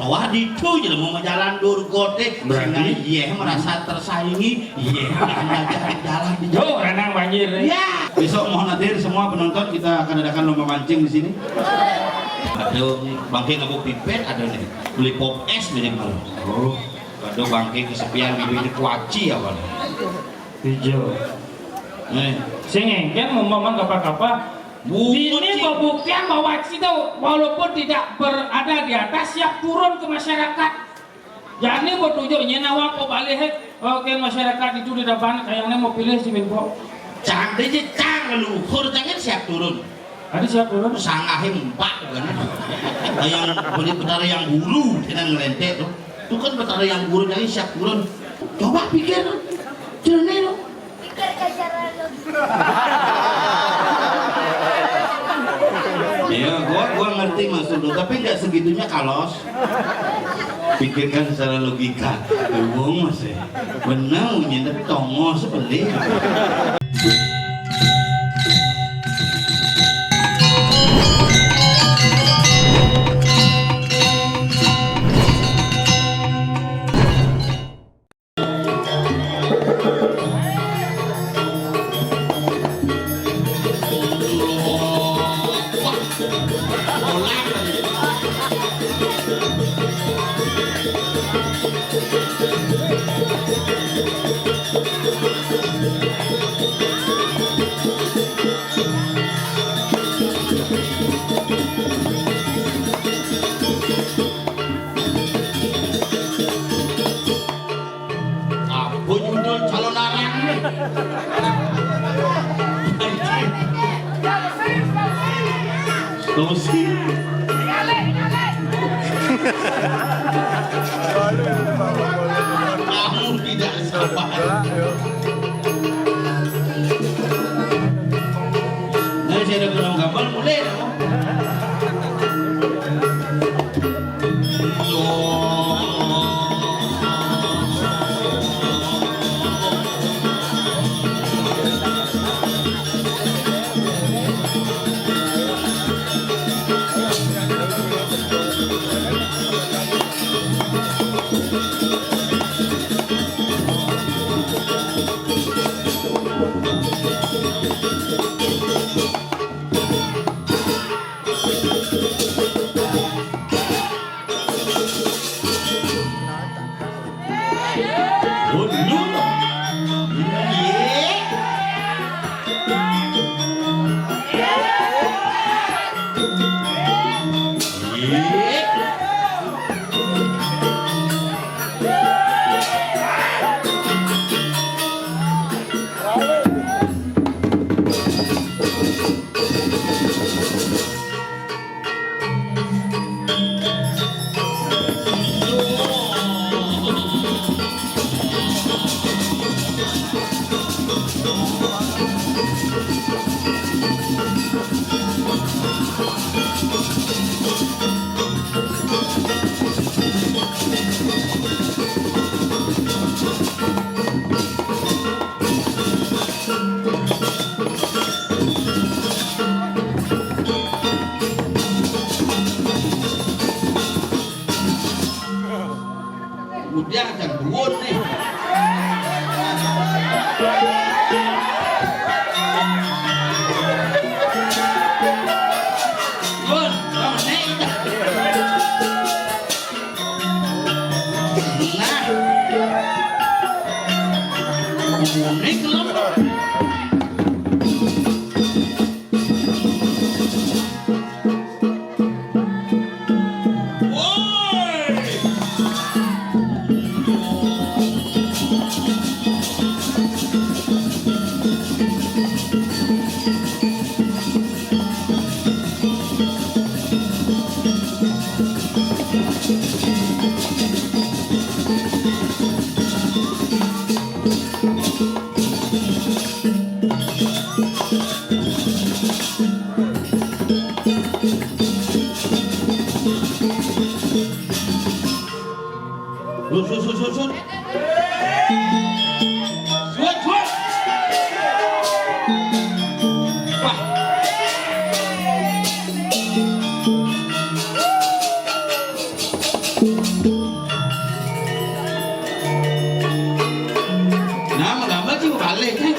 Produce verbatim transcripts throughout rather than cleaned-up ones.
Wah, ditu jelema mah jalan durgote, berarti sehingga yéh merasa tersaingi, yéh belajar jalan di jalan. Yo, renang banjir. Ya, besok mohon hadir semua penonton, kita akan adakan lomba mancing di sini. Aduh, nih, bangke ngabuk pipet, aduh nih. Beli pop es mirip malu. Oh, aduh, bangke kesepian, bibirnya kuaci apa nih? Hijau. Nih. Sing engken, umpama kapal-kapal. Ini membuktikan bahwa kita walaupun tidak berada di atas, siap turun ke masyarakat. Jadi betujuh nyénawa kok balik, oke, masyarakat itu di depan kayaknya mau pilih si Bimpo. Cang deh, cang luhur, jangan siap turun. Ada siap turun? Sangahe empat, bukan? Yang beli Betara yang guru, jangan ngelentek tuh. Itu kan Betara yang guru, jadi siap turun. Coba pikir, jernih tuh. Iya, gua gua ngerti maksud lu, tapi nggak segitunya, Kalos. Pikirkan secara logika. Wong masih bener, tapi tongos sebeli. Apa judul calon arang nih? Tosi. Kamu tidak sabar. Nah, saya ada belum gambar, mulai dong. Udah, jangan buun nih. Bun, bun, nih. Nah. Ini kelem. Lek, kan?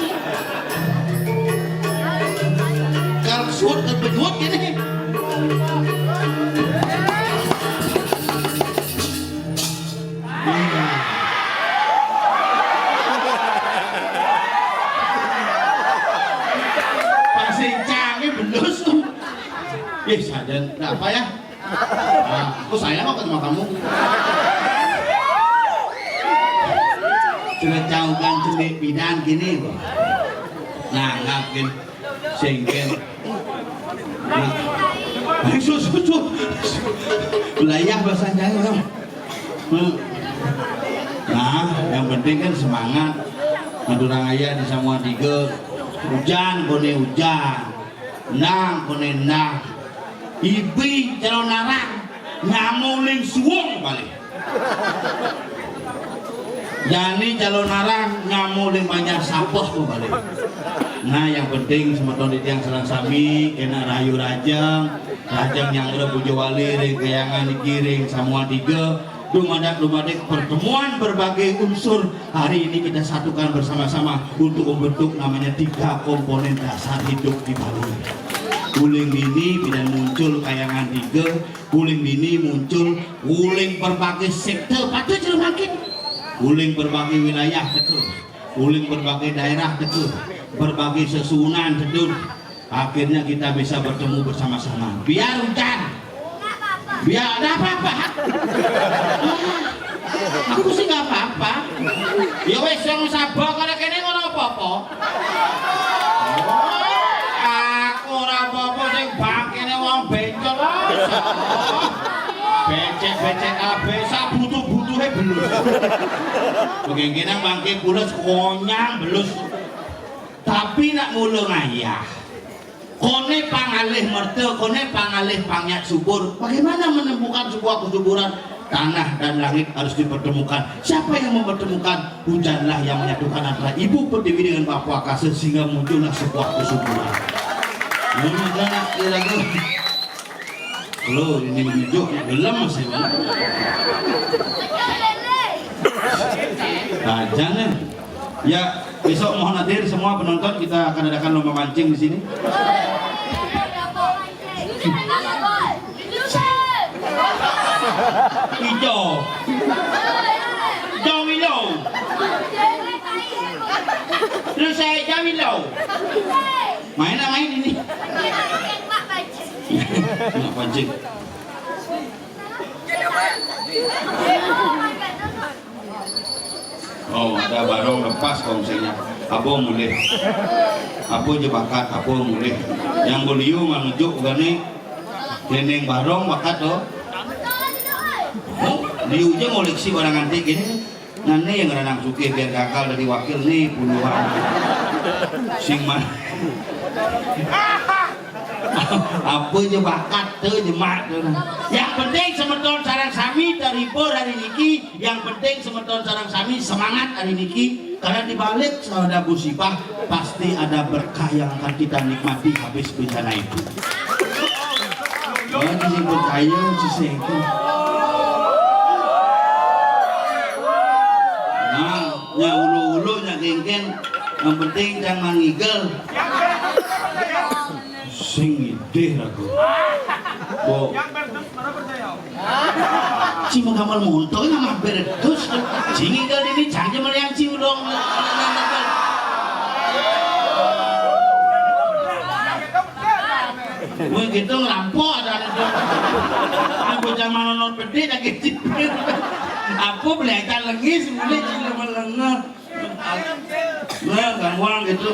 Kal suut, kal penyuut gini. Pas sing canggih belus. Ih, sadar. Nggak apa ya? Nah, aku sayang kok sama kamu. Sudah jauh kan cenik bidan gini kok. Nah, ngapain? Sengkel. Nah, ayo, su, su, su. Wilayah bahasa Jawa, kan? Hmm. Nah, yang penting kan semangat. Madura Raya di semua tiga. Hujan, kone hujan. Nang, kone nang. Ibi, calon narang. Nyamu ling suwung balik. Jani calon narang, nyamu ling banjar sampah balik. Nah, yang penting semeton titiang sareng sami, kena rahayu rajeng, rajeng nyanggra puja wali ring kayangan niki ring semua tiga, dumadak-dumadik pertemuan berbagai unsur hari ini kita satukan bersama-sama untuk membentuk namanya tiga komponen dasar hidup di Bali. Uling dini pidan muncul kayangan tiga, uling dini muncul, uling berbagai sektor patut jero mangkin. Uling berbagai wilayah teka, uling berbagai daerah teka, berbagai sesuunan tedun. Akhirnya kita bisa bertemu bersama-sama. Biar hujan, biar ada apa-apa. Aku sih nggak apa-apa. Ya wis, sing sabak kene kene ora apa-apa. Aku ora apa-apa, sing bangkene wong bencong. Becek-becek kabeh, sak butuh-butuhe belus. Mungkin kene mangke pules konyang belus. Tapi nak mulung ayah, kone pangalih merta, kone pangalih pangyat subur. Bagaimana menemukan sebuah kesuburan? Tanah dan langit harus dipertemukan. Siapa yang mempertemukan? Hujanlah yang menyatukan antara Ibu Pertiwi dengan Bapak Akasa sehingga muncullah sebuah kesuburan. Ngono kan, ya, lagu. Lo ini menunjuk, gelem masih. Aja nih. Ya, besok mohon hadir semua penonton, kita akan adakan lomba mancing di sini. Ijo. Jawilo. Terus saya Jawilo. Main lah, main ini. Nak pancing. Oh, ada barong lepas kongsinya. Apa mulih? Apa je bakat, apa mulih? Yang beliau mangujuk gane, dendeng barong bakat tu. Oh, liu je ngoleksi barang antik gini. Nah, ni yang ranang sugih biar gagal dari wakil ni puluhan. Sing man. Apa je bakat tu, jemak tu. Yang penting semeton sareng sami terhibur hari niki. Yang penting semeton sareng sami semangat hari niki. Karena di balik ada musibah, pasti ada berkah yang akan kita nikmati habis bencana itu. Bagi sing percaya, sing sengke. Nah, nya ulu-ulu, nya kengken, yang penting jangan ngigel. Sing idih aku. Kok. Ci menggambar monto ini mah berdus. Ci ngigel dini, cang je melian ci ulung. Wih, gitu ngerampok ada itu. Ini bocah manonon gede lagi cipir. Apa beli aja lengis, mulai cina melengah. Nah, gampang gitu.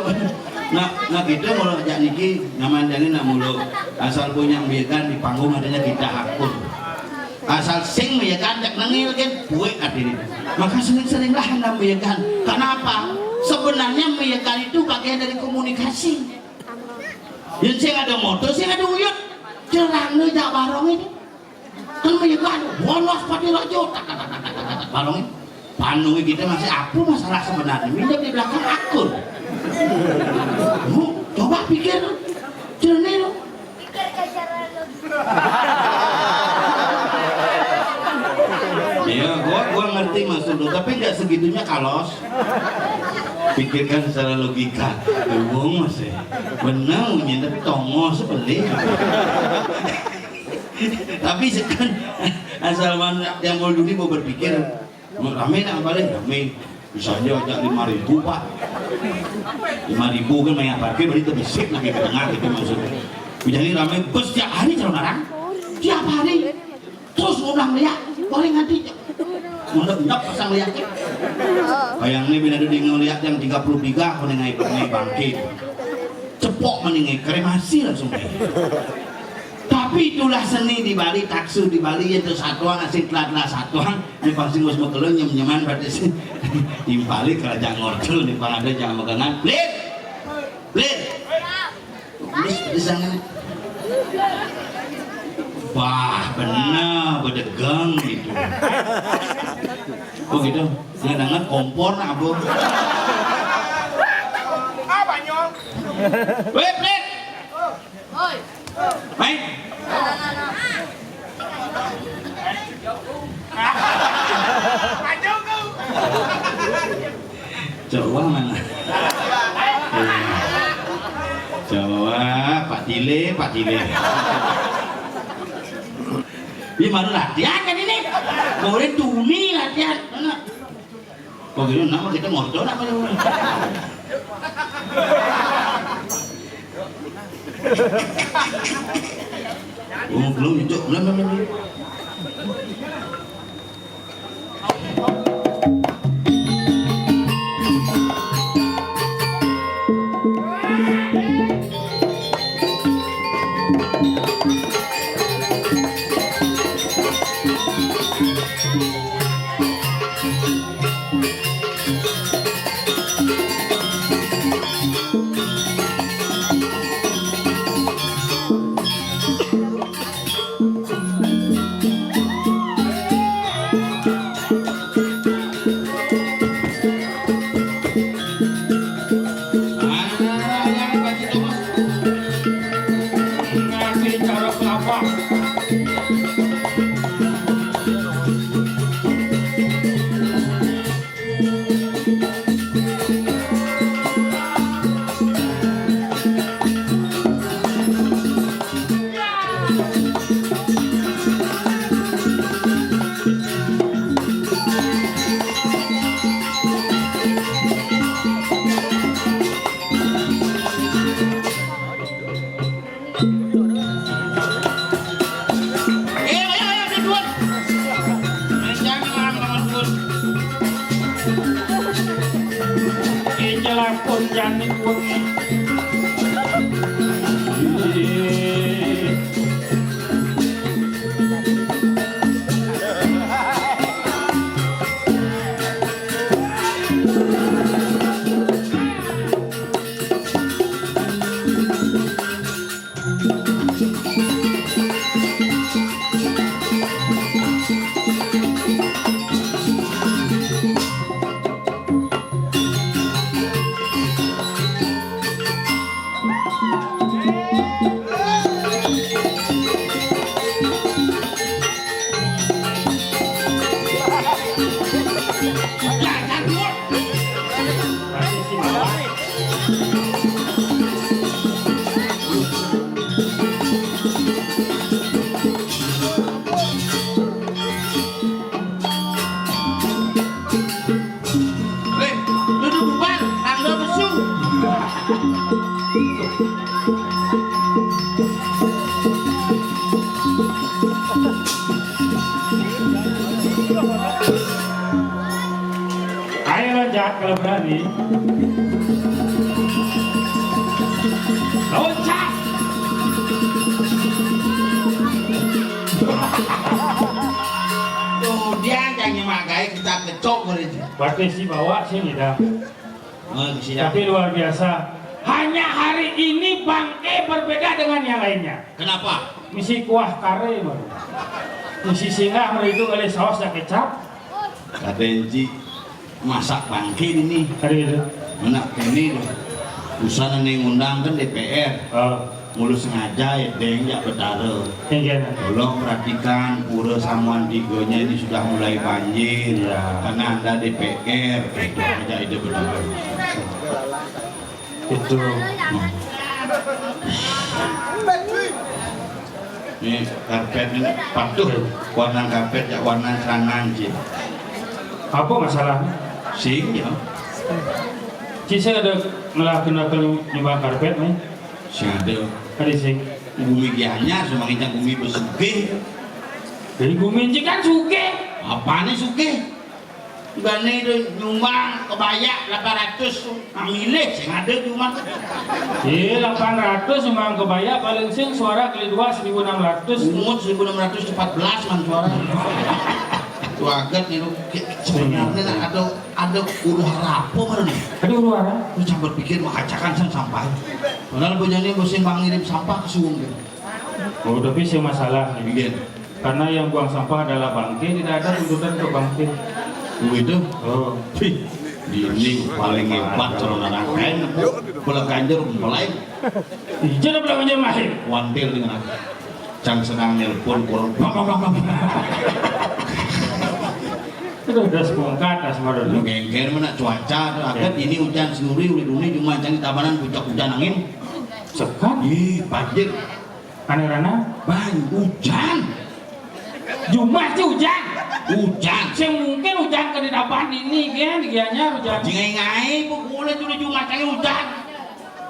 Nah, nah gitu, kalau ajak niki, nyaman jani nak mulu. Asal punya mbiyekan di panggung adanya kita hakun. Asal sing mbiyekan cek nengil kan, buik adine. Maka sering-seringlah anda mbiyekan. Kenapa? Sebenarnya mbiyekan itu bagian dari komunikasi. Yang sing ada motor, sing ada uyut. Celana jak barong ini. Kan mbiyekan, walas pati raja, tak, tak, tak, tak, tak, tak, barong ini. Panungi kita masih apa masalah sebenarnya? Minta di belakang akur. Lu coba pikir jernih lu. Iya, gua gua ngerti maksud lu, tapi nggak segitunya kalos. Pikirkan secara logika. Wong masih benar, nyender tongo sebeli. Tapi sekan asal mana yang mau dulu mau berpikir, mau rame nak balik rame. Bisa aja ajak lima ribu, Pak. Lima ribu kan banyak parkir, berarti terbesar lagi tengah gitu maksudnya. Jadi rame bus tiap hari calon orang. Tiap hari. Terus udah ngeliat, boleh nganti. Mendep-mendep pasang liatnya. Bayangnya bila ada dia ngeliat yang tiga puluh tiga, mending naik, naik bangkit. Cepok mending kremasi langsung. Tapi itulah seni di Bali, taksu di Bali itu satuan asik telat-telat satuan. Ini pasti mus mekelo nyem-nyeman berarti sih. Timpali kerajaan ngorcel di pangada jangan megangan. Blit! Blit! Terus di sana. Wah, benar, bedegang gitu. Oh gitu, dia dengar kompor apa? Apa, Nyong? Weh, Blit! Oi. Main. Coba mana? Coba Pak Dile, Pak Dile. Ini baru latihan kan ini? Boleh tuni latihan. Mana? Oh gitu, nama kita ngordo nama lu? Oh, belum itu, belum, belum, belum. Eh, ayo, ayo, ayo, duluan. Jangan lama-lama duluan. Eh, jelapun jani wengi. Weh, dudu bubar, tangga besu. Ayo loncat kalau berani. Loncat. Kemudian yang nyemak gawe kita kecok berarti. Berarti si bawa sih kita. Oh, bisa. Tapi luar biasa. Hanya hari ini bangke berbeda dengan yang lainnya. Kenapa? Misi kuah kare baru. Misi singgah itu oleh saus dan kecap. Kata Enci, masak bangke ini. Hari itu. Anak ini tuh. Usaha nih ngundang kan D P R. Oh. Mulu sengaja édéng jak Betara. Inggih. Tolong perhatikan pura Samuan Tigonya ini sudah mulai banjir. Iya. Karena Anda D P R, itu aja ide Betara. Itu. Ini karpet ini patuh, warna karpet jak warna celana, Cik. Apa masalah? Sing, ya. Cik, saya ada ngelah kena nyumbang karpet nih. Sing ada. Ada sing. Bumi gianya semakin cang bumi bersugih. Jadi bumi Cik kan sugih. Apane sugih? Bani itu nyumbang kebaya delapan ratus, nah, milih sing ada cuma. Iya, delapan ratus nyumbang kebaya, paling sing suara kali dua seribu enam ratus. Ungut seribu enam ratus empat belas man suara. Tuh aget nih lu. Sebenarnya nah, ada ada huru hara apa mana nih? Ada huru hara. Lu sampai pikir mah acakan sang sampai. Padahal bojone musim bang ngirim sampah ke suwung gitu. Oh, tapi sih masalah nih. Iya. Karena yang buang sampah adalah bangke, tidak ada tuntutan untuk bangke. Begitu? Oh. Wih, ini paling hebat kalau orang kain. Bola ganjur mulai. Iya, bola ganjur mahir. Wantil dengan aku. Cang senang nelpon kurang. Bang, bang, bang, bang. Itu udah sepungkat, asmara dulu. Gengger mana cuaca tuh. Akhir ini hujan senuri, uli duni cuma cang di tabanan puncak hujan angin. Sekat? Ih, banjir. Anak-anak? Bang, hujan. Jumah sih hujan. Hujan. Sing mungkin hujan ke di dapan ini kan, dianya hujan. Jingai-ngai, pokoknya dulu Jumat aja hujan.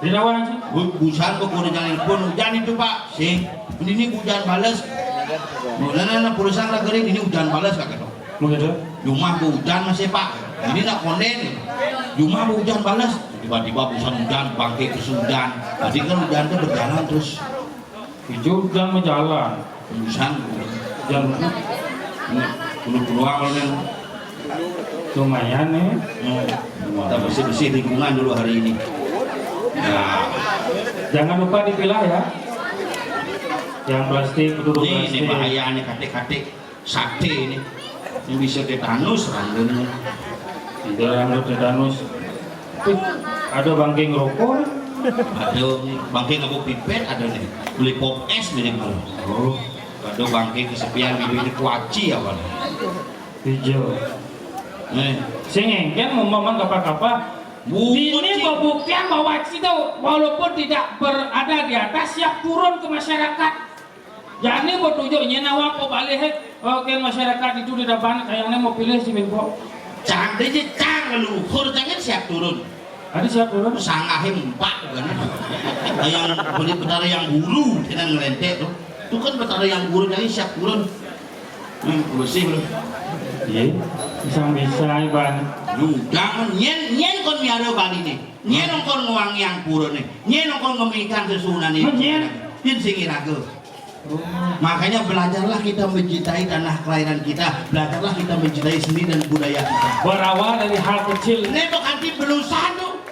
Di lawan sih. Bu, busan pokoknya jangan pun hujan itu, Pak. Sing, ini hujan bales. Nah, nah, nah, perusahaan lagi ini hujan bales kagak dong. Begitu. Jumah hujan masih, Pak. Ini nak konden. Jumah hujan bales. Tiba-tiba busan hujan, bangke ke hujan. Tadi kan hujan tuh berjalan terus. Hijau dan berjalan. Tulisan. Jangan. Ini, dulu keluar nih. Lumayan nih. Hmm. Kita bersih-bersih lingkungan dulu hari ini. Nah. Jangan lupa dipilah ya. Yang plastik, itu ini, ini plastik. Bahaya nih, katik-katik. Sate ini. Yang bisa tetanus, rangganya. Tidak, rangganya tetanus. Tuh, ada bangke ngerokok. Ada bangke ngabuk pipet, ada nih. Beli pop es mirip kalau. Oh. Ada bangke kesepian di bibir kuaci apa nih? Hijau. Nih. Sing engken ngomong apa-apa. Ini pembuktian bahwa kita walaupun tidak berada di atas, siap turun ke masyarakat. Jani betujuh nyén awak ko balih, eh, oke, masyarakat itu di depan kayaknya mau pilih si Minfo. Cang deh, cang leluhur, cang kan siap turun. Ada siap turun? Sangahe empat kan. Yang beli betara yang guru, dengan ngelentek tuh. Itu kan betara yang guru, jadi siap turun. Hmm, bersih lu. Iya, bisa-bisa iban. Lu jangan nyén, nyén kon miara bali nih. Nyén kon ngewangi yang pura nih. Nyén kon ngemikan sesuunan nih. Nyén. Nyén sing iraga. Makanya belajarlah kita mencintai tanah kelahiran kita, belajarlah kita mencintai seni dan budaya kita. Berawal dari hal kecil. Ini tuh kanti belusan tuh.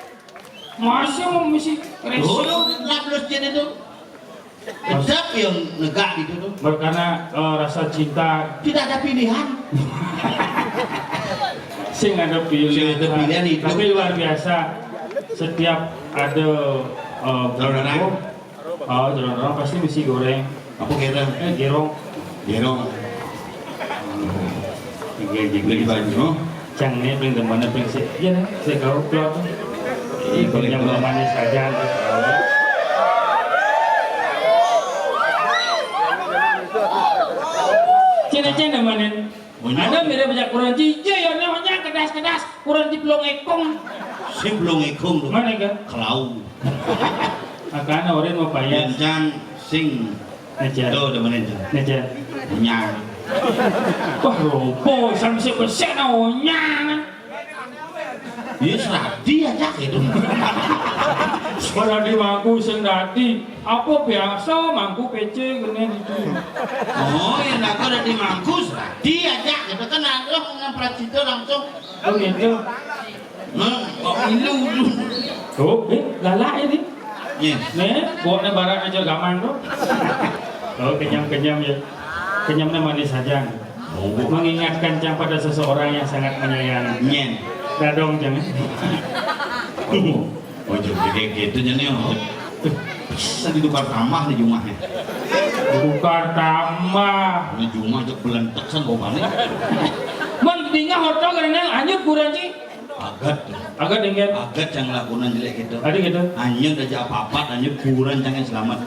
Masih mau misi. Dulu lah belus jadi tuh. Tetap yang negak gitu tuh. Karena, eh, rasa cinta. Tidak ada pilihan. Sing ada pilihan. Sing ada pilihan hidup. Tapi luar biasa. Setiap ada, eh, kalau orang Oh, jalan orang pasti mesti goreng. Apa gerong? Eh, gerong. Gerong. Oke, jadi baju. Cang nih paling demen paling sih. Iya nih, saya kau keluar tuh. Ini paling manis aja. Cina-cina manin. Ada mirip aja kurang cici ya, namanya kedas-kedas, kurang di belong ekong. Sing belong ekong tuh. Mana kan? Kelau. Makanya orang mau payah. Jangan sing. Aja. Tuh, udah mana itu? Aja. Nyang. Wah, robo, sampai besek nah onyang. Iya, serati aja gitu. Pada di mangku sing dadi. Apa biasa mangku P C gini gitu. Oh, ya nak ada di mangku serati aja gitu kan, ada ngempret situ langsung. Oh gitu. Nah, kok milu dulu. Oh, eh, lala ini. Iya. Nih, buatnya barat aja gaman tuh. Oh, kenyam-kenyam ya. Kenyamnya manis saja. Oh, mengingatkan cang pada seseorang yang sangat menyayangi. Nyen. Dadong jangan. Oh, jadi kayak gitu jadi. Oh. Tadi tukar tambah nih jumahnya. Tukar tambah. Ini jumah cek belentek san bau balik. Mendingnya hotel karena hanyut kurang sih. Agat. Agat yang kan. Agat yang lakukan jelek gitu. Ada gitu. Hanyut aja apa-apa, hanyut kurang jangan selamat.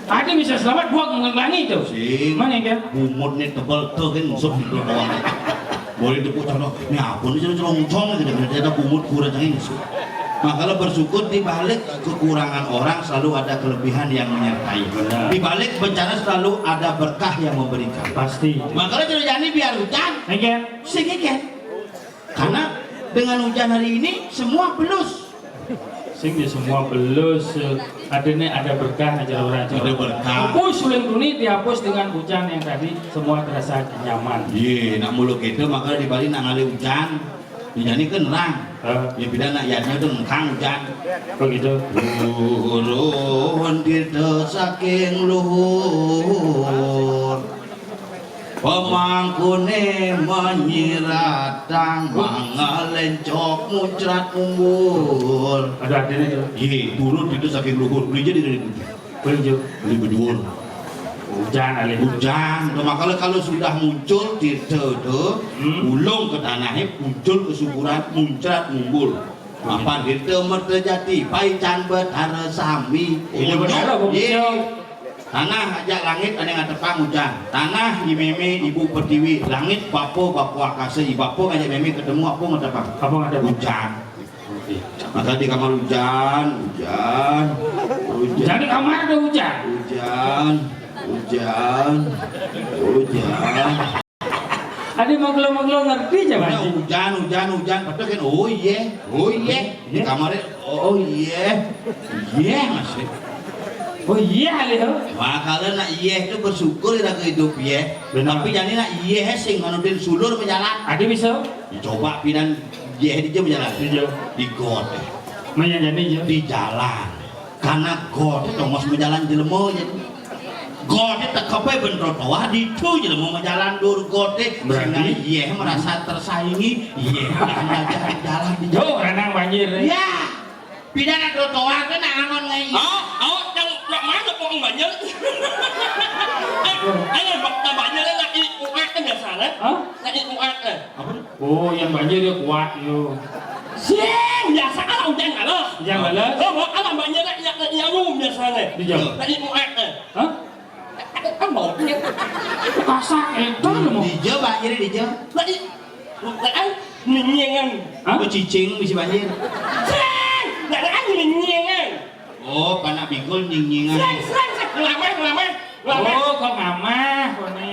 Ada bisa selamat buat ngelangi itu. Sing. Mana yang kan? Bumut nih tebel tuh kan musuh di doang. Boleh tepuk tangan. Ini apa nih, celong-celong gitu, ternyata bungut kurang ini. Maka bersyukur di balik kekurangan orang selalu ada kelebihan yang menyertai. Benar. Di balik bencana selalu ada berkah yang memberikan. Pasti. Maka jadi biar hujan, Enggak. Sing enggak. Karena dengan hujan hari ini semua pelus. Sing di semua belus, eh, ada nih, ada berkah aja orang. Ada berkah. Hapus uling tuni dihapus dengan hujan yang tadi, semua terasa nyaman. Iya, nak mulu gitu, maka di Bali nak ngalih hujan. Hujan ini kan nerang. Hah? Ya beda nak yadnya tuh ngkang hujan. Begitu. Turun kita saking luhur. Pemangkune menyiratang mangalencok muncrat umbul. Ada artinya itu. Iya, turun itu saking luhur. Beli jadi dari itu. Beli jauh. Beli berdua. Hujan kali. Hujan. Nah, makanya kalau sudah muncul tirta itu, hmm, ulung ke tanahnya, muncul kesuburan, muncrat umbul. Apa tirta merta jati, paican betara sami. Ini benar, Bung. Iya. Tanah ajak langit ada yang ngatepang hujan. Tanah i meme ibu pertiwi, langit bapa bapa akasa, i bapa ngajak meme ketemu apa ngatepang? Apa ngatepang? Hujan. Maka di kamar hujan, hujan, hujan. Jadi kamar ada hujan. Hujan, hujan, hujan. Adi maglo-maglo ngerti aja, Pak. Hujan, hujan, hujan. Betul kan? Oh iya, oh iya. Di kamarnya, oh iya, iya masih. Oh iya, Leo. Wah, kalau nak iya itu bersyukur ya ke hidup ya. Benar. Tapi jadi nak iya sing nganudin sulur berjalan. Ada bisa. Dicoba pidan iya di jam jalan. Iya. Di got. Maya jadi ya. Di jalan. Karena got itu tongos berjalan jelema ya. Got itu tekapai bentrotoa di itu jelema berjalan dur got. Berarti sehingga iya merasa tersaingi, iya merasa jalan di jalan. Yo, renang banjir. Ya. Pidana trotoar kan nak angon ngai. Au, au, yang nak mana kok banjir? Eh, eh, bak banjir nak i uak kan biasa lah. Hah? Nak i uak kan. Apa? Oh, yang banjir ya kuat yo. Sing biasa kalau hujan kalau. Hujan kalau. Oh, mau kalau banjir nak yang yang lu biasa lah. Iya. Nak i uak kan. Hah? Kan baunya. Kasar itu loh. Di Jawa banjir di Jawa. Nak i Lah, kan, nyingan. Hah? Kok cicing bisa banjir? Sing! Lah, kan, nyingan. Oh, panak bikul nyingan. Sing, sing, sing. Ngelamah, ngelamah, ngelamah. Oh, kok ngamah, kone.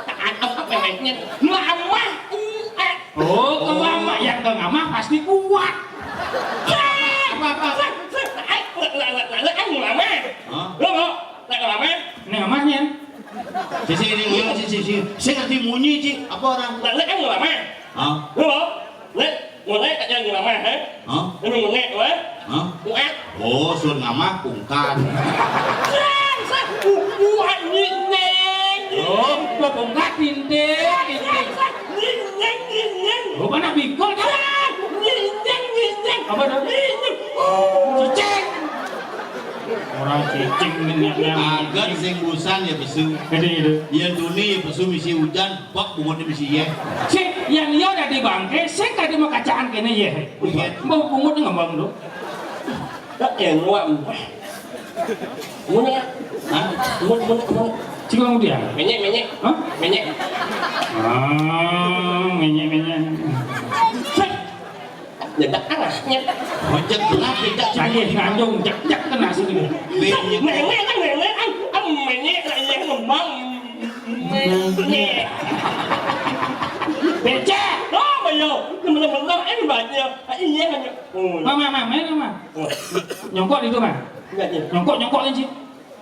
Apa, apa, apa, apa, ngelamah, eh. Oh, kok ngamah. Yang kok ngamah pasti kuat. Sing! Apa, apa? Sing, sing. Eh, lah, lah, lah, lah, lah, kan, ngelamah. Hah? Lo, lo, lah, ngelamah. Ini ngamahnya. Sisi ini ngomong sisi sisi. Saya ngerti munyi ci. Apa orang? Lah, lek kan ngelamah. Hah? Lo, lek, mulai tak jangan ngelamah, eh? Hah? Ini mulai, weh? Hah? Kuat. Oh, sun ngamah pungkat. Sang, sang, kuat ni neng. Oh, kuat pungkat tinting, tinting. Sang, sang, ni neng, ni neng. Oh, mana bikol kan? Sang, ni neng, ni neng. Apa dah? Ni neng. Oh. Cicing. Orang cicing ni. Agat sing busan ya besu. Ada itu. Yang duni ya besu misi hujan. Bak bungut ni misi ye. Sik, yang iya dadi bangke, sik dadi makacaan kene ye. Iya. Mbok bungut ni ngembang tu. Tak yang luak. Bungut ni. Hah? Bungut, bungut, bungut. Cik orang dia. Menyek, menyek. Hah? Menyek. Ah, menyek, menyek. Sik. Nyedak arahnya. Ojek kenapa tidak? Lagi ngandung, jek, jek kena sini. Menyek. Menyek, menyek, menyek, ah, menyek, menyek, ngembang. Becek. Oh, iya. Bener-bener, eh, banyak. Ah, iya, hanya. Oh. Mama, mama, main, mama. Oh. Nyongkok di itu, mah. Iya, iya. Nyongkok, nyongkok aja.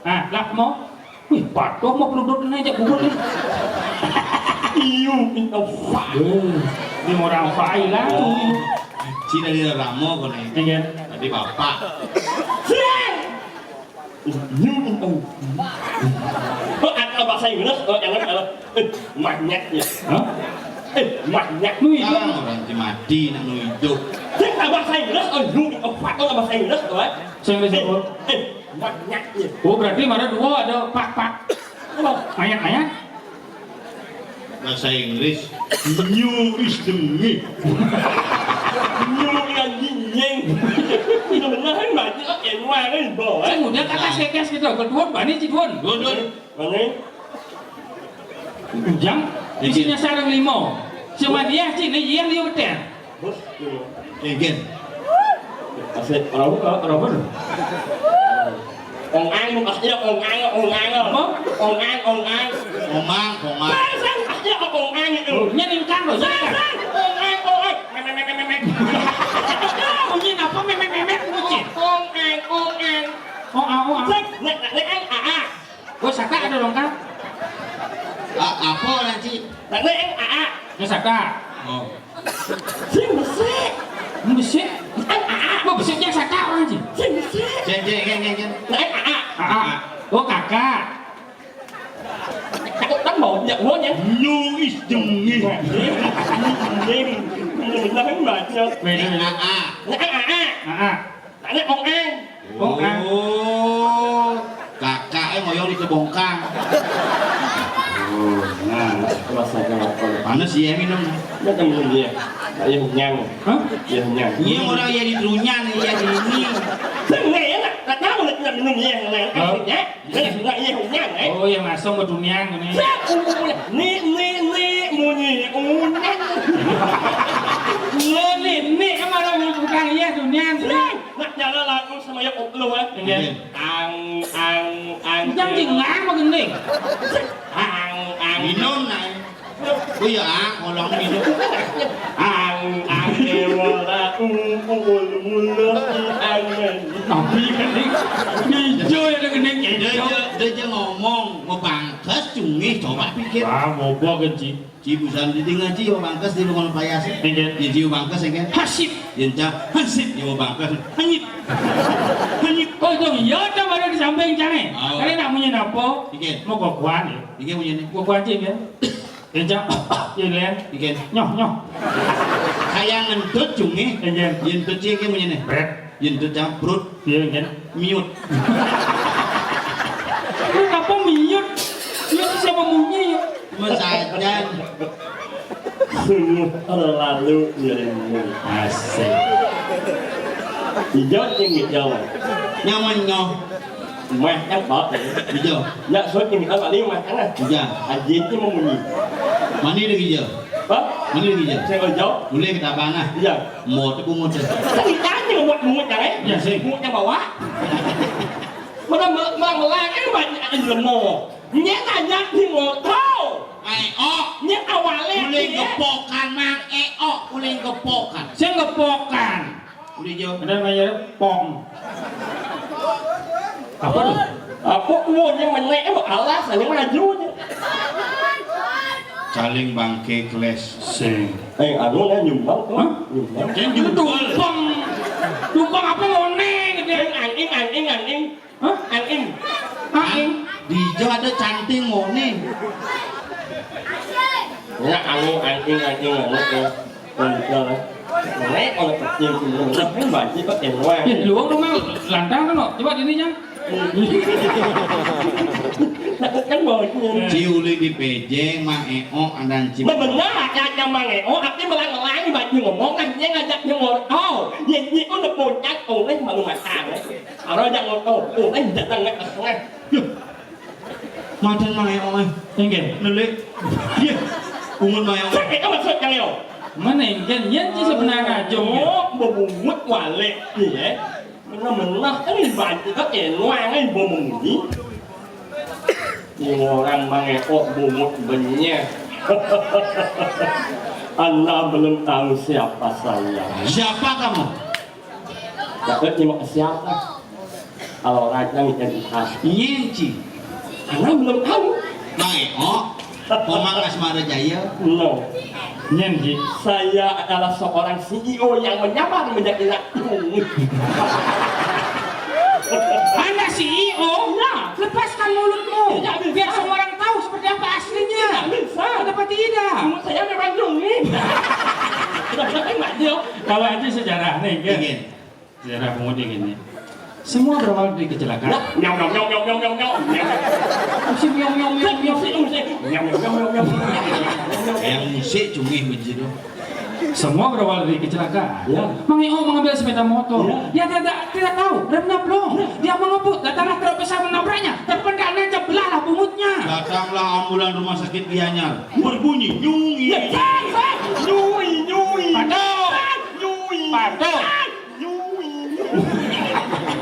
Nah, lap mau. Wih, patuh mau peluduk ini aja bubur nih. Iyo, minta fai. Ini orang fai lah. Oh. Cina dia ramo kau nih. Iya. Tadi bapak. Siang. Nyuruh, oh. Oh, ada bahasa Inggris, oh, jangan, eh, eh, monyet, ya. Hah? Eh, monyet. Nu hidup. Ah, orang mati, nak nu hidup. Ada bahasa Inggris, oh, you, oh, fuck, ada bahasa Inggris, oh, eh. Saya nggak siapa. Eh, eh, Banyak ya. Oh, berarti mara dua ada pak-pak. Apa? Ayat-ayat. Bahasa Inggris. New is the me. New yang dingin. Benar-benar kan banyak kan, yang mana, bawah. Saya mudah kata sekes gitu. Kedua, bani ci duun. Duun, duun. Mana? Ujang, isinya sarang lima. Cuma dia ci, ni dia liu betul. Bos, iya. Engken. Asik, orang buka, orang pun. Ong ang, makasih ya, ong ang, ong ang. Apa? Ong ang, ong ang. Omang, omang. Sang, sang, makasih ya, ong ang itu. Oh, ini lingkar loh, ini lingkar. Sang, sang, ong ang, ong ang. Mek, mek, mek, mek, mek. Bunyi apa, mek, mek, mek, mek, bunyi? Ong ang, ong ang. Ong ang, ong ang. Sang, nek, nek, nek, ang, a, a. Oh, saka ada lengkap. A-, apa nanti? Nek, nek, ang, a, a. Ya, saka. Oh. Sing besik. Besik? Ang, a, a. Apa besiknya saka orang sih? Sing besik. Jen, jen, jen, jen, jen. Nek, ang, a, a. A, a. Oh, kakak. Takut kan mau, tidak mau ya. Nyuis jengih. Ini, ini, ini, ini, ini, ini, ini, A A. Nek, ang, a, a. A A. Nek, ong ang. Ong ang. Oh, kakak, eh, ngoyong di kebongkang. Oh, nah. Rasanya apa? Panas ya, minum. Nggak tahu minum dia. Ayo, nyang. Hah? Iya, nyang. Iya, orang ya di trunyan, ya di ini. Sengaja ya, nggak, nggak tahu nggak minum ya, yang lain. Oh. Aslinya. Nggak, nggak, iya, nyang, eh. Oh, yang masuk ke trunyan ini. Siap, unyang. Ni, ni, ni, munyi, unyang. Ni, ni, ni, kan orang bukan iya, trunyan. Siap. Nak nyala lagu sama ya, koplo, eh. Iya. Ang, ang, ang. Jangan dengar, mau gending. Ang, ang. Minum, nah. Oh iya, ah, kolong minum. Ang, ang, dewa, la, u, u, ul, mula, i, ang, ang. Tapi kan ini, ini hijau ya, gending, hijau. Dia, dia, dia ngomong, mau bangkes, cungih, coba pikir. Ah, mau bangkes, Ci. Ci, busan di tinggal, Ci, mau bangkes di rumah payas. Enggak. Ya, Ci, mau bangkes, enggak? Hasip. Ya, Ci, hasip, ya, mau bangkes. Hanyit. Hanyit. Oh, itu, ya, ada baru di samping, Cang, eh. Oh. Kalian nak punya apa? Pikir. Mau kokoan, ya? Pikir punya ini. Kokoan, Ci, ya? Kencang. Iya, Len. Ikan. Nyoh, nyoh. Kayak ngentut, cungih. Iya. Yen ngentut, cing, kayak punya nih. Bret. Yen ngentut, cang, perut. Iya, kan? Miut. Lu apa miut? Miut siapa munyi? Masajan. Sungguh terlalu nyerimu. Asik. Hijau, cing, hijau. Nyaman, nyoh. Mah kan, Pak. Hijau. Ya, so, cing, kita balik mah kan. Hijau. Ajin, cing, mau munyi. Mani deh hijau. Hah? Mani deh hijau. Saya hijau. Boleh kita abang, ah. Iya. Mau tepung mau teh. Saya ditanya buat bungut, ya, eh? Iya, sih. Bungut yang bawa. Mana me-, me-, melangkah banyak aja lemo. Nya ngajak di motor. Mang Eo. Nya awalnya uling dia gepokan, Mang Eo, uling gepokan. Sing gepokan. Udah jauh. Ada namanya pong. Apa tuh? Apa tuh? Nya menek, emang alas, ini maju nya. Caling bangke keles. Sing. Eh, anu lah nyumbang tuh. Hah? Nyumbang. Yang nyumbang. Tumpang. Tumpang apa, ngone, gitu. Angin, angin, angin. Hah? Aing. Aing. Di ijo ada canting ngone. Ya, anu, aing, aing, anu, ya. Anu, ya. Nek, kalau kecil, kecil, kan banci pakai doang. Ya, di luar rumah, lantang kan, lo? Coba di ini, Jang. Takut kan baunya. Ciuli di P J, Mang Eo, ada Cim. Benar, ada Mang Eo, tapi malah ngelangi baju ngomong, kan dia ngajak nyemor. Oh, ya, dia udah puncak, oleh malu matang. Aro jak ngoto, oh, eh, datang ke tengah. Loh. Madan Mang Eo, eh. Enggak. Nelik. Iya. Ungun Mang Eo. Sakit amat, Sot, Mang Eo. Mana enggak? Yen ci sebenarnya aja, enggak. Oh, bebungut wale, iya. Menah-menah, kan banci, kan enuang, eh, bau menguji. Ini orang Mang Eo bungut benyeh. Anda belum tahu siapa saya. Siapa kamu? Dapat nyimak siapa? Kalau orang yang ikan ikan. Nyen, Ci. Karena belum tahu. Mang Eo, Komang Asmara Jaya. No. Nyen, Ci. Saya adalah seorang C E O yang menyamar menjadi rakyat. Anda C E O? Ya. Lepaskan mulutmu. Tidak bisa. Biar semua orang tahu seperti apa aslinya. Tidak bisa. Kenapa tidak? Mulut saya memang dongeng. Sudah, sudah, kan, Mak Jo? Kalau aja sejarah nih, kan? Iya. Sejarah pungut ini. Semua berawal dari kecelakaan. Nyong, nyong, nyong, nyong, nyong, nyong, nyong. Musik nyong, nyong, nyong, nyong. Musik, musik. Nyong, nyong, nyong, nyong, nyong. Yang musik cungih begitu. Semua berawal dari kecelakaan. Ya. Mang Eo mengambil sepeda motor. Ya. Dia tidak, tidak tahu remnya belum. Ya. Dia mengebut, datanglah truk besar menabraknya. Terpendam dan terbelah lah punggungnya. Datanglah ambulan rumah sakit Gianyar. Berbunyi nyungi. Ya, nyungi, nyungi. Patuh. Nyungi. Patuh.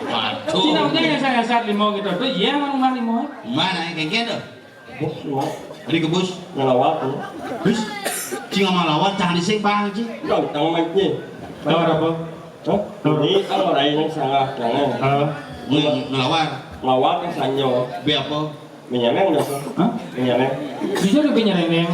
Waduh. Cina udah yang saya saat lima gitu. Tuh, iya, emang rumah lima. Mana yang kengken tuh? Bos, lima. Tadi ke bos. Ngelawak tuh. Bos, cing sama lawan, jangan disik bang, cing. Enggak, utang main, cing. Tahu apa? Hah? Ini kan orang yang salah, jangan. Ah. Nge-, ngelawar. Ngelawar kan sanyo. Be apa? Menyeleng dah. Hah? Menyeleng. Bisa tuh menyeleng.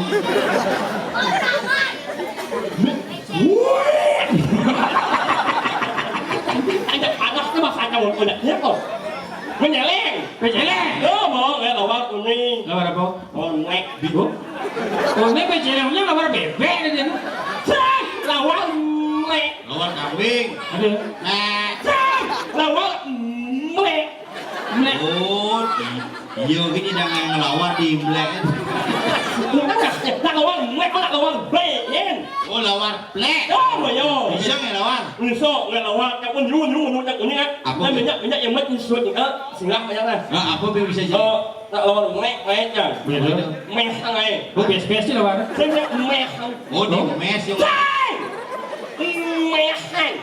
Ada panas tuh mas ada mau punya dia kok. Menyeleng. Menyeleng. Lo mau nggak lawar kuning? Lawar apa? Konek. Bingung. Konek menyelengnya lawar bebek aja. Cek, lawar melek. Lawar kambing. Aduh. Nah. Cek, lawar melek. Mlek. Oh, i-, iya gini dah yang ngelawar di mlek. Bukan dah, nak lawar mlek, nak lawar blek, kan? Oh, lawar blek. Oh, iya. Bisa nggak lawar? Bisa, nggak lawar. Cak pun nyu, nyu, nyu, cak pun nyu, kan? Apa? Nah, minyak, minyak yang mat nyusut, kan? Singgah aja lah. Nah, apa biar bisa jadi? Oh, nak lawar mlek, mlek, kan? Iya, betul. Meh, kan, eh. Oh, biasa-biasa sih lawar. Saya minyak meh, kan? Oh, di mes, ya. Cai! Meh, kan?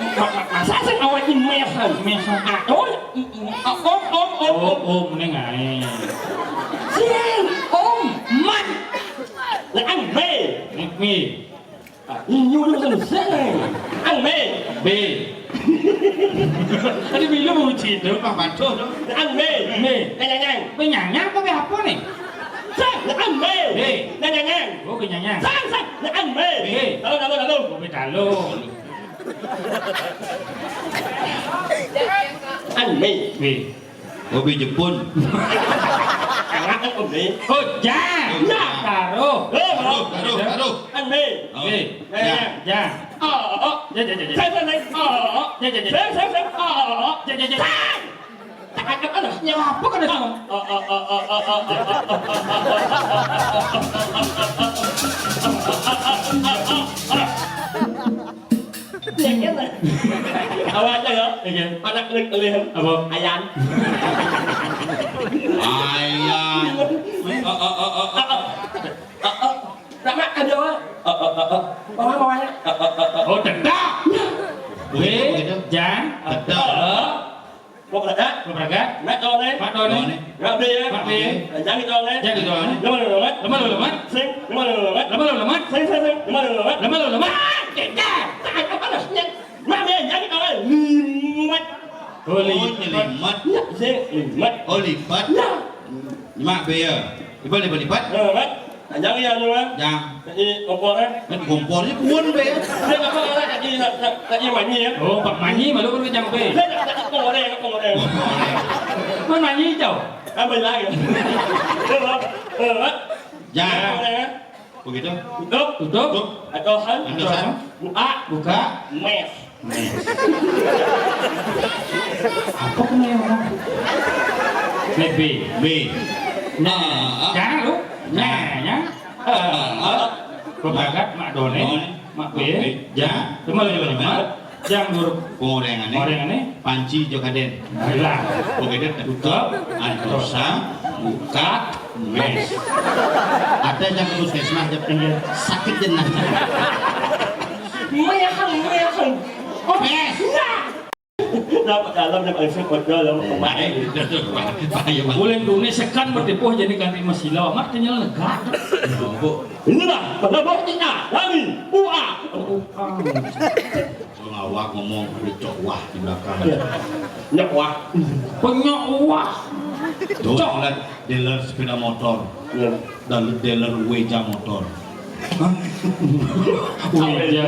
Ma-, ma-, masa sing awake mehan? Mehan. Ah, oh, mm, mm, oh, oh, oh, oh, oh. Oh, oh, mending ae. Sing, om, man. Lah, ang B. Nek B. Ah, inyu dulu selesai. Ang B. B. Tadi bilang mau uji itu, Pak Bado, no? Ang B. B. Nyanyang. Nyanyang apa apa nih? Sang, ang B. B. Nyanyang. Oh, kenyanyang. Sang, sang, ang B. B. Lalu, lalu, lalu. Kopi dalu. Anime. Wih. Kopi Jepun. Anak kan anime. Oh, jang. Oh, jang. Taruh. Eh, taruh, taruh, taruh. Anime. Oh. Wih. Eh, jang. Jang. Oh, oh, oh. Ya, ya, ya, ya. Saya, saya, saya. Oh, oh, oh. Ya, ya, ya. Saya, saya, saya. Oh, oh, oh. Ya, ya, ya. Saya. Cakap apa dah? Ya, apa kena sama? Yakin lah. Awak aja ya. Iya. Anak keliling. Apa? Ayan. Ayan. Oh, oh, oh, oh, oh. Nak makan dia, Wak. Oh, oh, oh, oh. Mama, mama. Oh, oh, oh, oh. Oh, tedak. Weh, begitu. Jang. Tedak. Mau berangkat? Mau berangkat? Nak tahu ni? Nak tahu ni? Nak beli ya? Nak beli. Jangan tahu ni? Jangan tahu ni? Lama, lama, lama. Lama, lama, lama. Sing, lama, lama, lama. Lama, lama, lama. Sing, sing, sing. Lama, lama, lama. Lama, lama, lama. Ah, kita. Tak ada panas ni. Nak beli, jangan tahu ni. Limat. Oh, limat. Oh, nyelimat. Ya, sing, limat. Oh, lipat. Ya. Mak be ya. Lipat, lipat, lipat. Lama, lama. Anjang ya anu ah. Jang. Jadi kompor eh. Kan kompornya pun be. Dia apa orang tadi nak nak tadi manyi ya. Oh, Pak Manyi malu kan jang be. Dia nak tak kong orang kong orang. Kan Manyi jauh. Apa lagi? Jang. Begitu. Tutup. Tutup. Atau han. Atau han. Buka. Buka. Mes. Apa kena yang orang? Mek B. B. Nah, ah, ah. Jangan lu. Nah, ya. Ah, ah. Bebagat Mak Done, Done. Mak B. Mak B. Ja. Cuma lu cuma. Jang dur. Pengorengane. Pengorengane. Panci Jokaden. Ayolah. Oke deh. Tutup. Antosa. Buka. Mes. Ada yang ke puskesmas, dia punya sakit jenah. Mehan, mehan. Oh, mes. Nah. Dapat dalam, dapat isi kocok, dalam kemarin. Bahaya, bahaya. Bulan dunia sekan bertipuh jadi ganti masila, mak kenyal negak. Inilah pada buktinya dari U A. U A. Ngawak ngomong, ada cok wah di belakang. Iya. Nyok wah. Penyok wah. Tuh, cok. Lihat dealer sepeda motor. Iya. Dan dealer Weja motor. Hah? Weja.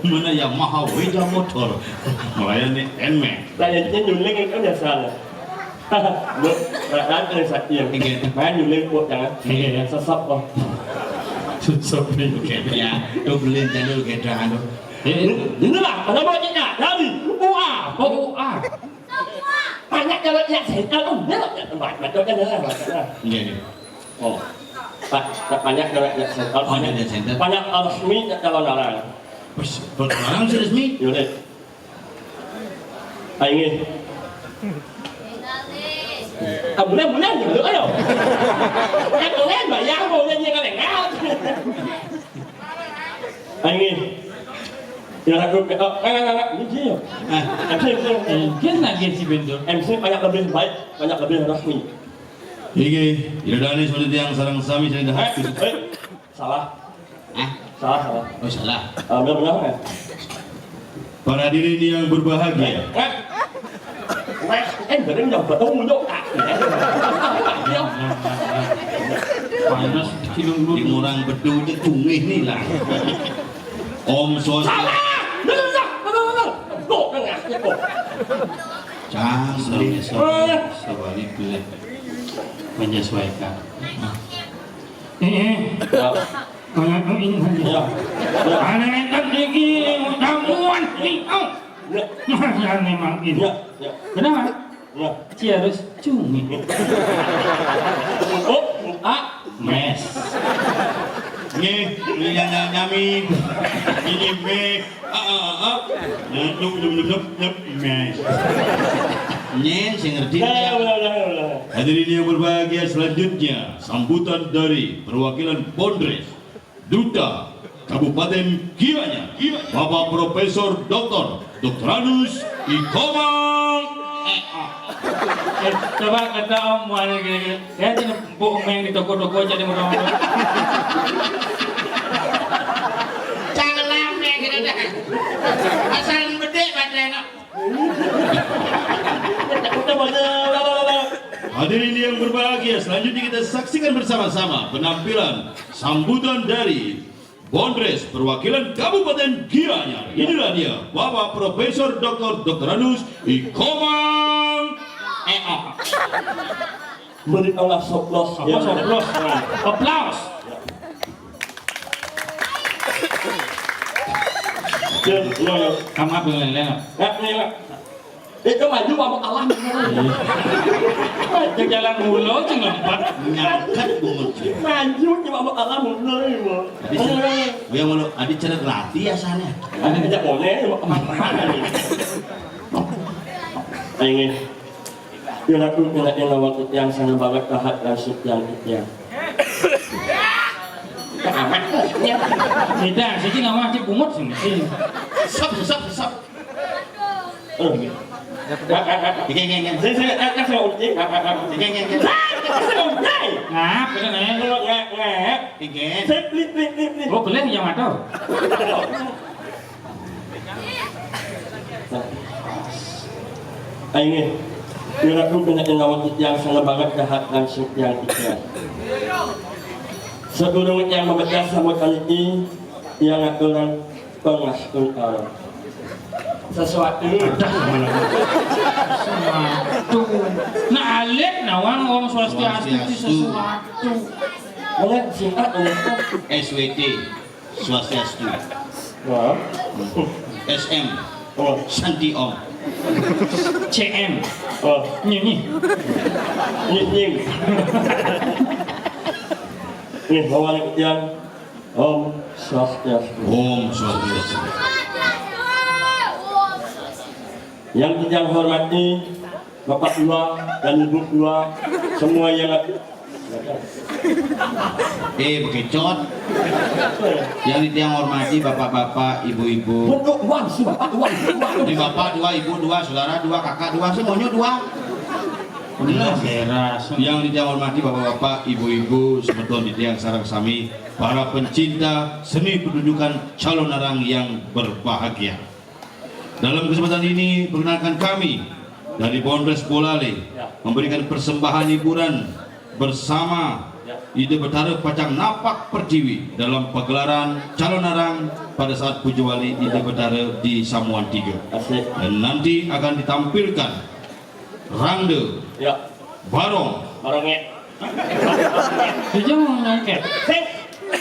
Mana Yamaha Weja motor? Melayani Nmax. Lah, ya, dia nyuling itu biasa lah. Lu, perasaan ada sakti ya. Iya. Main nyuling kok, jangan. Iya, iya. Sesep kok. Sesep nih. Oke, ya. Lu beliin channel gedang lu. Eh, ini, inilah, pada buktinya dari U A. Oh, U A. Center, oh, bener, ya, tempat, betul kan, ya, ya, ya. Iya, iya. Oh. Pak, tak banyak, ya, ya, center. Oh, banyak, ada center. Banyak, eh, resmi, ya, calon orang. Wis, perkenalan sih resmi. Yaudah. Ayo, nggih. Ah, mulai, mulai, dulu, ayo. Kan mulai, bayar, mulai, dia kan, enggak. Ayo, nggih. Ya, aku, oh, enggak, enggak, enggak. Ini dia. Ah. M C, M C. Mungkin lagi si Bendo. M C banyak lebih baik, banyak lebih resmi. Inggih, Ida dané seperti yang sareng sami sing Eh, eh, salah. Hah? Salah, salah. Oh, salah. Ah, bener, bener, ya. Para hadirin yang berbahagia. Eh, eh, eh, bener, yang betul, muncul. Ah, iya. Panas, cilung dulu. Di orang bedu itu tungih nih lah. Om Swastiastu. Salah! Bener, bener, bener, bener. Tuh, tengah, tuh. Cang, sorry, sorry. Eh. Sorry, boleh. Menyesuaikan. Eh, eh. Ya. Kayak ini. Ya. Ya. Aneh kan iki, tamuan nih. Oh. Ya. Aneh mangkin. Ya, ya. Kenapa? Ya. Ci harus cumi. Oh, ah, mes. Nggih, nyanya nyami. Ini me. Ah, ah, ah, ah. Nyup, nyup, nyup, nyup, nyup, mes. Nyen sing ngerti. Ya, ya, ya, ya, ya. Hadirin yang berbahagia, selanjutnya sambutan dari perwakilan Bondres, Duta Kabupaten Gianyar, Bapak Profesor Doktor Doktoranus Ikomang. Eh, ah. Eh, coba kata Om, mana kira-kira? Ya, itu empuk main di toko-toko aja di motor-motor. Jangan lama gitu dah. Asal bedek badan, no. Hadirin yang berbahagia, selanjutnya kita saksikan bersama-sama penampilan sambutan dari Bondres perwakilan Kabupaten Gianyar. Inilah dia, Bapak Profesor Doktor Doktoranus Ikomang. Eh, ah. Beri Allah soplos. Apa soplos? Aplaus. Ya, ya, ya. Kamu apa yang lain? Ya, ya, ya. Itu maju mabok Allah. Ke jalan mulu, cuma empat. Nyangkat bungut. Maju cuma mabok Allah mundur, ibu. Adi cerek, yang mau adi cerek latih ya sana. Ada tidak boleh, mau kemana? Ini. Piraku pina ing lawang titiang sanget banget kahat lan setiang titiang. Amat. Tidak, siki ngawah cik pungut sini. Sep, sep, sep. Eh. Iki, iki, iki. Sing, sing, eh, eh, sing, eh, eh. Iki, iki, iki. Ah, sing, eh. Ngap, kene, eh. Ngap, ngap, ngap. Iki. Sip, plip, plip, plip, plip. Oh, boleh yang ada. Nah. Ayo, nggih. Piraku pina ing lawang titiang sanget banget kahat lan setiang titiang. Sadurung titiang mabedhah sambutan niki, titiang ngaturang pangastungkara. Sesuatu. Sesuatu. Nah, alit nawang Om Swastiastu iki Swastiastu. Sesuatu. Oleh singkat, oleh S W T. Swastiastu. Wah. S M. Oh. Santi Om. C M. Oh. Nyinyi. Nyinyi. Nih, bawa yang Om Swastiastu. Om Swastiastu. Yang titiang hormati, Bapak Dua dan Ibu Dua, semua yang ada. Eh, bekecot. Yang titiang hormati, bapak-bapak, ibu-ibu. Untuk uang sih, Bapak, uang, uang. Ini bapak dua, ibu dua, saudara dua, kakak dua, semuanya dua. Bener. Beres. Yang titiang hormati, bapak-bapak, ibu-ibu, semeton titiang sareng sami, para pencinta seni pertunjukan Calonarang yang berbahagia. Dalam kesempatan ini, perkenalkan kami dari Bondres Boyolali memberikan persembahan hiburan bersama Ida Betara Pacang Napak Pertiwi dalam pagelaran Calonarang pada saat Puja Wali Ida Betara di Samuan Tiga. Asik. Dan nanti akan ditampilkan Rangda, ya, Barong. Barong, ya. Dia mau ngangkat. Sip.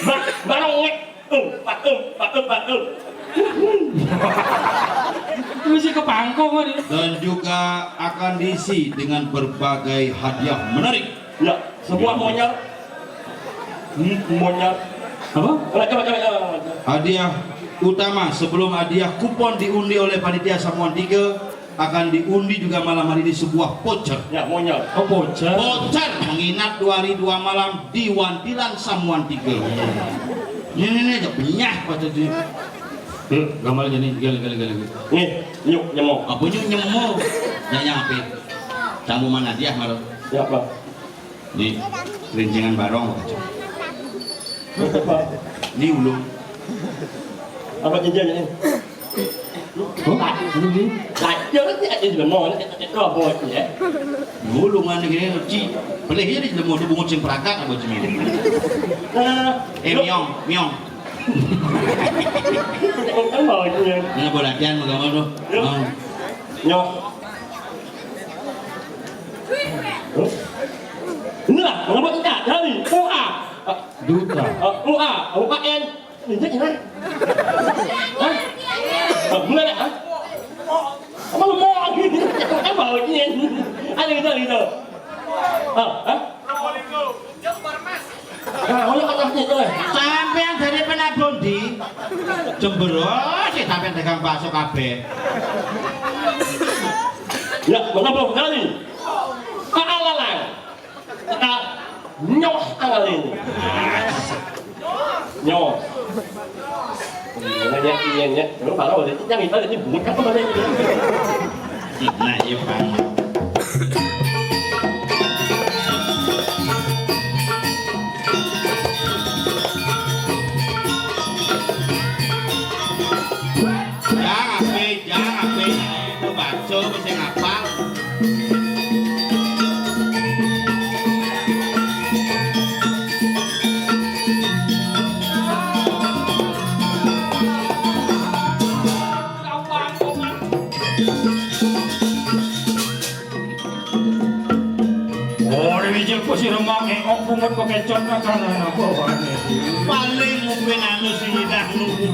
Ba-, Barong, ya. Em, pak, em, pak, em, pak, em. Mesti Ke panggung, kan? Dan juga akan diisi dengan berbagai hadiah menarik. Ya, semua monyet. Hmm, monyet. Apa? Coba, coba, coba, coba. Hadiah utama sebelum hadiah kupon diundi oleh panitia Samuan Tiga, akan diundi juga malam hari ini sebuah voucher. Ya, monyet. Oh, voucher. Voucher menginap dua hari dua malam di Wantilan Samuan Tiga. Ini, ini, ini, benyah, Pak Haji. Yuk, gambar aja nih, gale, gale, gale, gale. Nih, yuk, nyemo. Apa nyuk nyemo? Nanya apa? Kamu mana dia, Mar? Ya, Pak. Di rincingan barong, Pak. Ini ulung. Apa cincinnya ini? Oh, ini. Lah, ya, ini ada di lemon, ini ada di lemon, ya. Ulung mana gini, Ci? Boleh ya di lemon, bungut sing perakat, apa, Ci? Nah, Eh, yuk. Miong, miong. Kan mau itu ya. Ini buat latihan, mau gambar tuh. Yuk. Mau. Nyok. Huh? Inilah, mengambil kita dari U A. Duta. Eh, U A, U A N. Ini gimana? Hah? Eh, gimana, hah? Apa lu mau? Apa mau ini? Ada gitu, gitu. Ah, hah? Nah, ngono kok terus niku. Sampeyan dari Penabundi? Jember, oh, sik sampeyan dagang bakso kabeh. Ya, menapa kali? Pak Alalang. Kita nyoh tanggal ini. Nyoh. Nanya iya, ya. Lu kalau udah yang itu, ini bukan apa ini? Nah, iya, Pak. Jang, ape, jang, ape. Lu baca, apa sing apal? Ora mijil ku sira mangke kok pungut kok kecot makanan apa wae. Paling mungkin anu sing nyidak nunggu.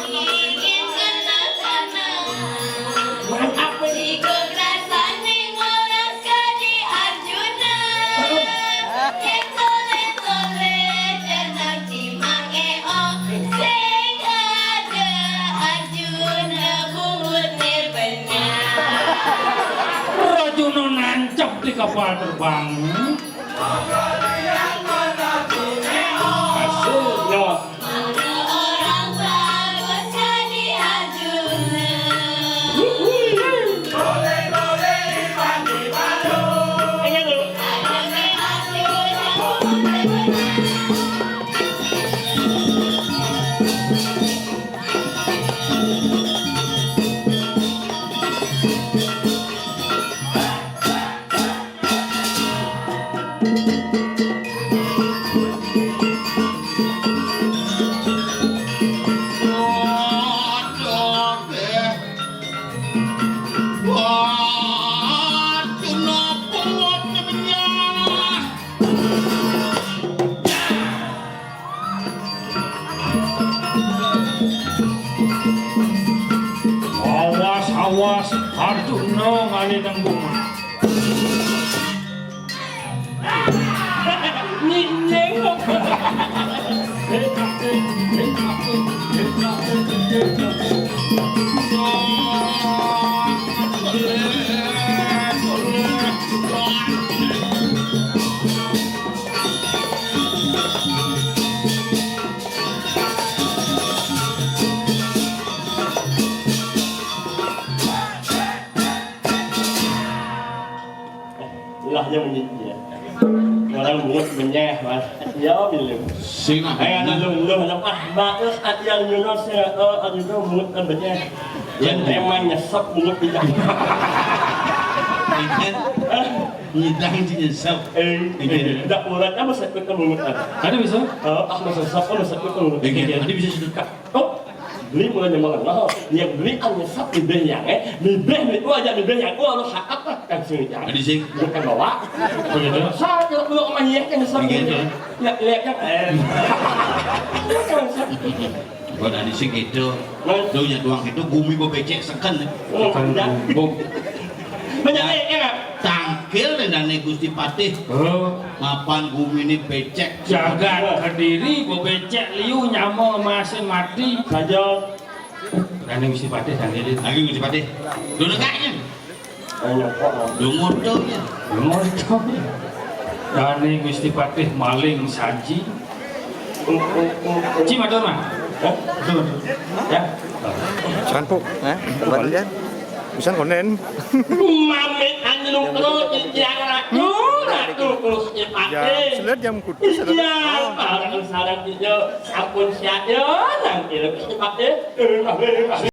Nanging kenal-kenal. Mantap, wis. Iku rasane ngurus kadi Arjuna. Yen tole-tole jeneng cimake o. Sing ada Arjuna bungut nirbenyah. Arjuna nancep di kapal terbang. Awas, awas, Arjuna ngalih tembung. Nying-nying. Mungut benyeh, Mas. Ya, milu. Sing nak Eh, benyeh. Lu, lu, lu, ah, bagus, ati yang nyuruh saya, eh, anu tu, mungut benyeh. Ya. Yang emang nyesep mungut tidak. Ikan. Nyidang di nyesep. Eh, Iya. Eh, tidak urat, apa saya kata mungut ada. Ada bisa? Eh, ah, masa sesep, apa saya kata mungut. Iya, ada bisa sudah. Oh, beli mulai nyaman. Yang beli anu nyesep di beh yang, eh, di beh, di, oh, aja di beh yang, oh, harus hakap lah, kan sini, ya. Ada sih. Bukan bawa. Begitu. Saya tidak perlu sama iya, kan nyesep. Iya, iya. Ya, lihat kan, eh. Bukan sih. Bukan ada sih gitu. Mas. Tuh, nya doang itu, gumi bebecek seken. Oh, Bukan ya. Gubuk. Banyak, ya, ya. Tangkil dendane Gusti Patih. Oh. Mapan gumine becek. Jagat Kediri bebecek liu nyama masih mati. Saja. Dendane Gusti Patih tangkil. Lagi Gusti Patih. Dulu kayaknya. Ayo, kok. Dungur tuh ya. Dungur tuh. Dendane Gusti Patih maling saji. Ci matur, Mas. Hah? Matur, matur. Ya. Jangan, Puk. Hah? Bukan, Jan. Bisa konen. Mami anu kro, yang ratu, ratu, terus Ya, ipake. Selat jam kudu, selat. Iya, Oh. Para sarang ijo, sampun siap yo, nang kira ipake.